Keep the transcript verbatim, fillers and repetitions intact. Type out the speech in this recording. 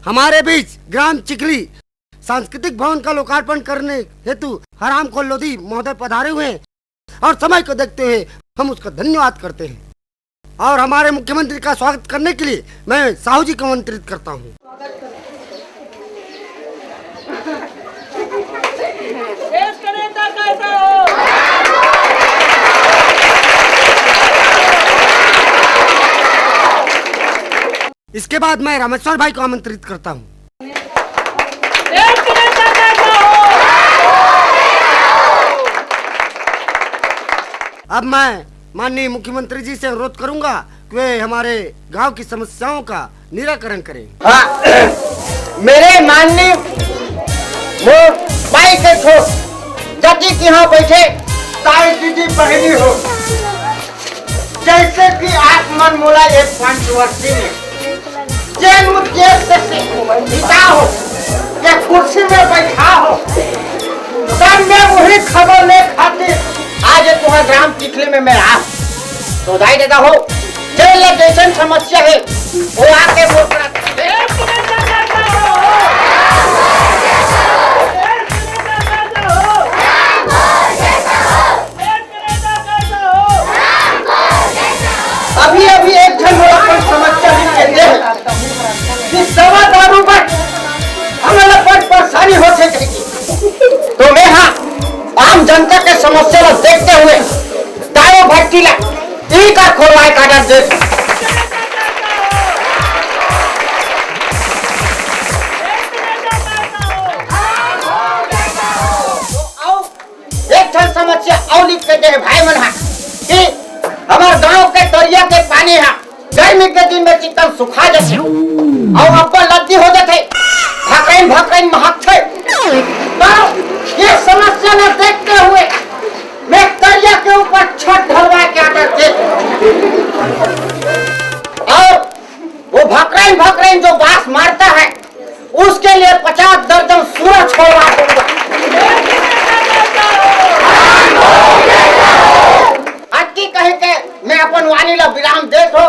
हमारे बीच ग्राम चिखली सांस्कृतिक भवन का लोकार्पण करने हेतु हरामखोर लोधी महोदय पधारे हुए हैं और समय को देखते हुए हम उसका धन्यवाद करते हैं। और हमारे मुख्यमंत्री का स्वागत करने के लिए मैं साहू जी को आमंत्रित करता हूँ। देश का नेता कैसा हो? इसके बाद मैं रामेश्वर भाई को आमंत्रित करता हूँ। देश का नेता कैसा हो? अब मैं माननीय मुख्यमंत्री जी से अनुरोध करूंगा कि वे हमारे गांव की समस्याओं का निराकरण करें। हाँ, मेरे माननीय मोर बाई के ठो जति कि यहाँ बैठे ताई दीदी बहनी हो, जैसे कि आप मन मोला एक पंचवर्षी में जेल उद्देश्य से से जीता हो या कुर्सी में बैठा हो, तब मैं वही खबर ले खातिर आज ये तुम्हारे ग्राम चिखली में मैं आ तो दाई देता हो। जेल ला जैसन समस्या है, वो आके मोर करा। अभी अभी एक झन मोला अपन समस्या लिख के दे हे कि दवा दारू बर हमन ला बड़ परेशानी होथे कहिके। तो मैं हाँ आम जनता के समस्या ला देखते हुए दारू भट्टी ला ई का खोलवाए का डर दे। एक ठन समस्या अउ लिख के दे हे भाई मन हा कि हमर गांव के तरिया के पानी हा गर्मी के दिन में चिक्कन सुखा जाथे अउ अब्बड़ लद्दी हो जाथे, भकरइन भकरइन महकथे। तो ये समस्या न देखते हुए मैं तरिया के ऊपर छत ढलवा के आदर दे और वो भकरइन भकरइन जो बांस मारता है उसके लिए पचास दर्जन सूरा छोड़वा दूंगा। अतकी कहि के मैं अपन वाणी ला विराम देत हो।